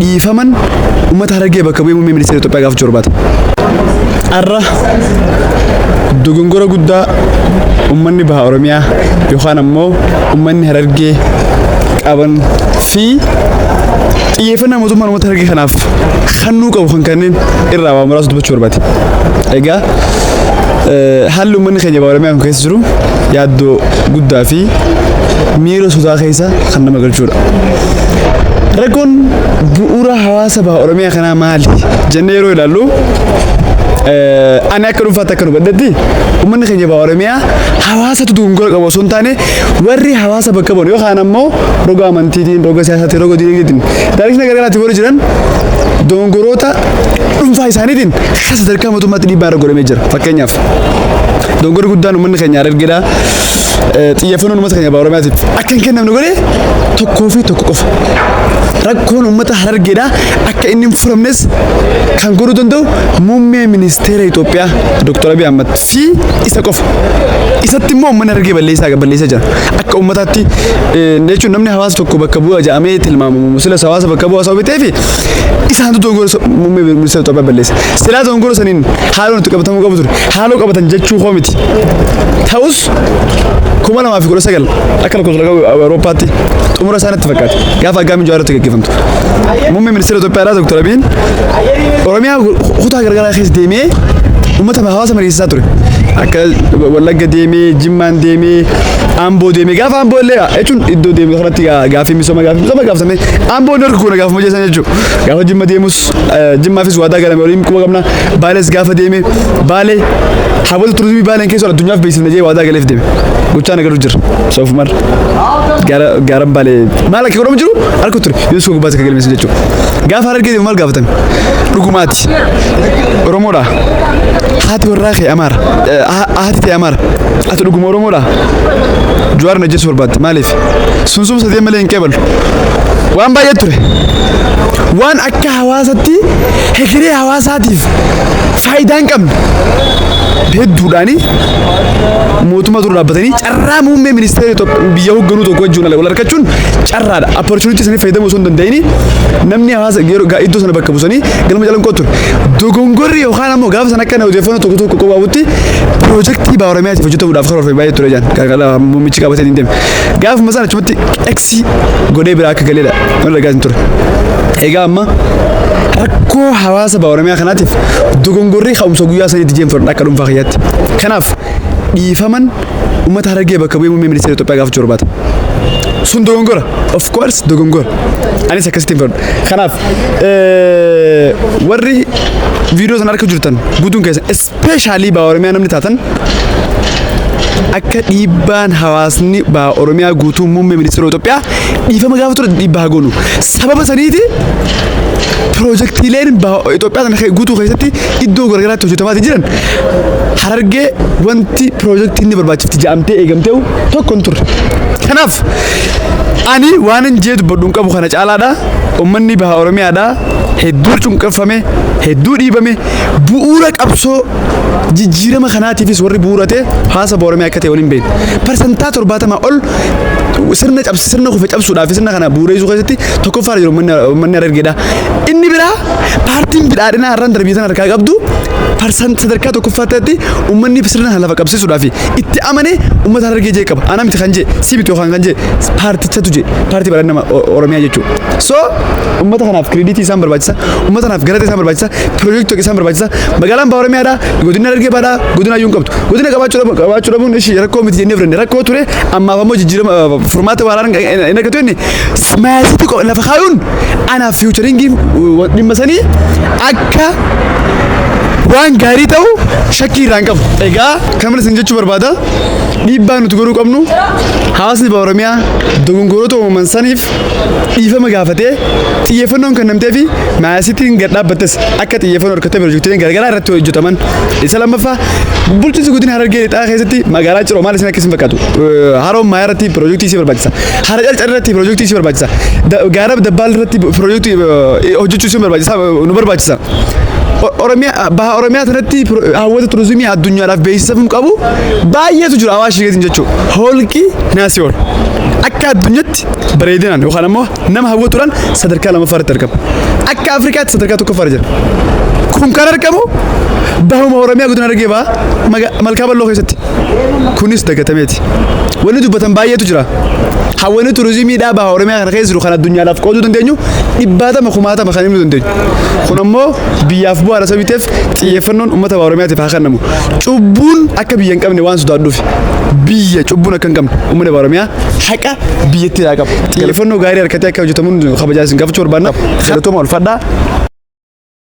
Dhiifaman uummata Harargee bakka bu'ee muummee ministeera Itoophiyaa gaafachuu barbaada. Har'a dogongora guddaa uummanni baha Oromiyaa yookaan ammoo uummanni Harargee qaban fi xiyyeeffannaa mootummaan uummata Harargee kanaaf kennuu qabu kan kanneen irraa waa muraasa dubbachuu barbaade. Egaa haalli uummanni keenya baha Oromiyaa kun keessa jiru yaaddoo guddaa fi miira sodaa keessa kan nama galchuudha. Rakkoon bu'uura hawaasa baha Oromiyaa kanaa maali jennee yeroo ilaallu, ani akka dhuunfaatti akka hubadhetti, uummanni keenya baha Oromiyaa hawaasatu dogongora qabu osoo hin taane, warri hawaasa bakka bu'an yookaan ammoo roga amantiitiin, roga siyaasaatiin, roga diinagdeetiin, direction garaagaraatiin warri jiran dogongoroota dhuunfaa isaaniitiin akka sadarkaa mootummaatti dhiibbaa irra godhamee jira. Fakkeenyaaf, dogongorri guddaan uummanni keenya Harargeedhaa xiyyeeffannoon uummata keenya baha Oromiyaatiif akka hin kennamne godhe tokkoo fi tokko qofa. Rakkoon uummata Harargeedhaa akka inni hin furamnes kan godhuu danda'u muummee ministeera Itoophiyaa Dr. Abiy Ahmad fi isa qofa. Isatti immoo uummanni Harargee balleessaa balleessaa jira. Akka uummataatti jechuun namni hawaasa tokko bakka bu'a jedhamee tilmaamamu silas hawaasa bakka bu'a sababa ta'eef isaantu dogongora muummee ministeera Itoophiyaa balleessa. Silaa dogongora saniin haaloon itti qabatamuu qabu ture. Haaloo qabatan jechuu koo miti. Ta'us, 2019 akka lakkoofsa Awurooppaatti xumura isaanitti fakkaate. Gaafa Aggaamiin Jawaar irratti gaggeeffamtu. Muummee ministeera Itoophiyaadhaa Dr. Abiyin Oromiyaa kutaa garagaraa keessa deemee uummata hawaasa mariisisaa ture. Akka Wallagga deemee, Jimmaan deemee, Amboo deemee, gaafa Amboo illee jechuun iddoo deemee kanatti gaaffii misooma gaafatame Amboo inni harka kuna gaafuma jeessan jechuudha. Gaafa Jimma deemus Jimmaafis waadaa galame waliin quba qabna. Baales gaafa deeme, Baalee hawwata turizimii Baaleen keessa addunyaaf beeksifne jee waadaa galeef deeme. Gochaan agarru jira. Soofumar gaara gaaran Baalee maal akka godhamu jiru harka ture. UNESCO gubbaatti akka galmeessu jechuudha. Gaafa Harargee deemu maal gaafatame? Dhugumaati. Oromoodha. Haati warraa kee Amaara. Haati ta'e Amaara. Ati dhuguma Oromoodha. Jawaar na ajjeesuu barbaadde. Maaliif? Sunsum sadee malee hin qeebalu. Waan baay'ee ture. Waan akka hawaasatti hegeree hawaasaatiif faayidaa hin qabne hedduudhaani mootummaa dura dhaabbatanii carraa muummee ministeera biyya hoogganuu tokko wajjin wal argachuun carraadha. Opportunity sanii fayyadamuu osoo hin danda'ini namni hawaasa yeroo iddoo sana bakka buusanii galma Calanqoo ture. Dogongorri yookaan ammoo gaafa sana akka odeeffannoo tokko tokko qophaa'utti piroojeektii baha Oromiyaatiif hojjetamuudhaaf karoorfame baay'ee ture jaan kan muummichi qabatee hin deeme. Gaafuma sana achumatti X godhee biraa akka galeedha. Wanni ragaa hin ture. Egaa amma rakkoo hawaasa baha Oromiyaa kanaatiif dogongorri ka'umsa guyyaa saniitti jeemfadhu akka dhuunfaa kiyyaatti. Kanaaf, dhiifaman uummata Harargee bakka bu'ee muummee ministeera Itoophiyaa gaafachuu barbaada. Sun dogongora. Of course dogongora. Anis akkasitti hin fedhu. Kanaaf, warri viidiyoo sana harka jirtan guutuun keessan, especially baha Oromiyaa namni taatan, akka dhiibbaan hawaasni baha Oromiyaa guutuu muummee ministeera Itoophiyaa dhiifama gaafa ture dhiibbaa haa goonu. Sababa saniiti piroojeektiileen Itoophiyaa sana guutuu keessatti iddoo garagaraatti hojjetamaa jiran Harargee wanti piroojeektiin inni barbaachifti jedhamtee eegamtee tokko hin turre. Kanaaf, ani waan hin jee dubbadhu hin qabu kana caalaadha. Uummanni baha Oromiyaadha. Hedduu cunqurfame, hedduu dhiibame, bu'uura qabsoo jijjiirama kanaatiifis warri bu'uurate hawaasa baha Oromiyaa akka ta'e waliin beekna. 70% ol sirna cabs sirna kufe cabsuudhaaf sirna kana bu'uureessuu keessatti tokkoffaa jiru uummanni Harargeedha. Inni biraa, paartiin badhaadhinaa har'aan darbii sana harkaa qabdu sadarkaa tokkoffaatti uummanni sirna kana lafa qabsiisuudhaaf itti amane uummata Harargee jee qaba. Ana miti kan jee, si miti yookaan kan jee, paartichatu jee, paartii badhaadhina Oromiyaa jechuudha. So uummata kanaaf credit isaan barbaachisa, uummata kanaaf galata isaan barbaachisa, piroojeektii isaan barbaachisa. Magaalaan baha Oromiyaadha, godina Harargee baadhaa, godina iyyuu hin qabdu. Godina qabaachuu dhabuun ishii rakkoo miti jennee fudhanne, rakkoo ture. Ammaaf ammoo jijjiirama furmaata waaraan hin argatu inni maayasitti lafa kaayuun anaaf futuring dhimma sanii akka waan gaarii ta'u shakkii irraa hin qabu. Egaa kan isin jechuu barbaada, dhiibbaa nuti godhuu qabnu hawaasni baha Oromiyaa dogongoroota uumaman saniif dhiifama gaafatee xiyyeeffannoon kennamtee fi maayasittiin gad dhaabbattes akka xiyyeeffannoo harkattee piroojeektiileen garaagaraa irratti hojjetaman. Isa lammaffaa, bulchiinsi godina Harargee Lixaa keessatti magaalaa Ciroo maal isin akkasiin fakkaatu? Haroo Maayaa irratti piroojeektii isii barbaachisa. Hara Carcar irratti piroojeektii isii barbaachisa. Gaara Dabbaal irratti piroojeektii hojjechuu isii barbaachisa, nu barbaachisa. Oromiyaa, baha Oromiyaa sanatti hawwata turizimii addunyaadhaaf beeksifamuu qabu baay'eetu jira Awaashii keetiin jechuudha. Holqi Naasiyoon akka addunyaatti Bareedinaan yookaan ammoo nama hawwatuudhaan sadarkaa lamaffaarratti argama. Akka Afrikaatti sadarkaa tokkoffaarra jira. Kun kan argamu bahuma Oromiyaa godina Harargee bahaa Malkaa Bal'oo keessatti. Kunis dagatameeti. Wanni dubbatan baay'eetu jira. Hawwanni turizimiidhaa baha Oromiyaa kana keessa jiru kan addunyaadhaaf qooduu dandeenyu dhibbaatama kumaatama kan himuu dandeenyu. Kun ammoo biyyaaf bu'aadha sababii ta'eef xiyyeeffannoon uummata baha Oromiyaatiif haa kennamu. Cubbuun akka biyya hin qabne waan sodaadhuuf biyya cubbuun akka hin qabne uummanni baha Oromiyaa haqa biyyattii haa qabu. Xiyyeeffannoo gaarii harkatee akka hojjetamuun kabajaa isin gaafachuu barbaanna. Galatooma, ulfaadhaa.